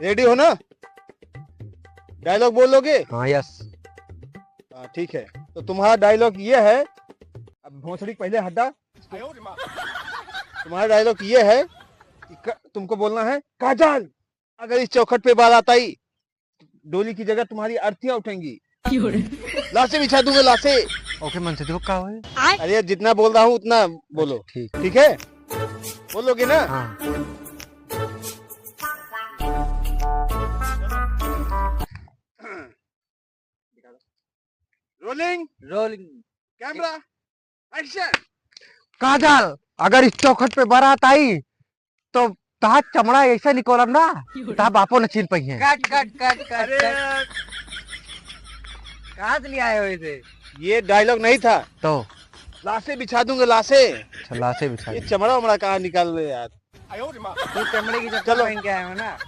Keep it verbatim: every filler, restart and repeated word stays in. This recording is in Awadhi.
रेडी हो ना? डायलॉग बोलोगे? हाँ, यस। हाँ, ठीक है। तो तुम्हारा डायलॉग ये है, अब भोसड़ी पहले हटा। तुम्हारा डायलॉग ये है कि क-, तुमको बोलना है, "काजल, अगर इस चौखट पे बारात आई, डोली की जगह तुम्हारी अर्थियां उठेंगी।" लाशें बिछा दूंगा, लाशें। ओके, मन से देखो, का होए? अरे, जितना बोल रहा हूँ, उतना बोलो। ठीक। ठीक है? बोलोगे ना? हाँ। रोलिंग। रोलिंग। कैमरा। एक्शन। काजल, अगर इस चौखट पे बारात आई, तो तहार चमड़ा ऐसा निकोलब ना, तहार बापो न छीन पइहें। कट, कट, कट, कट, अरे कट। यार। कहाँ से ले आए हो इसे? ये डायलॉग नहीं था। तो? लाशें बिछा दूंगा, लाशें। अच्छा, लाशें बिछा ये दूंगा। चमड़ा वमड़ा कहाँ निकाल रहे यार? तू चमड़े की चप्पल चलो। पहन के आए हो ना?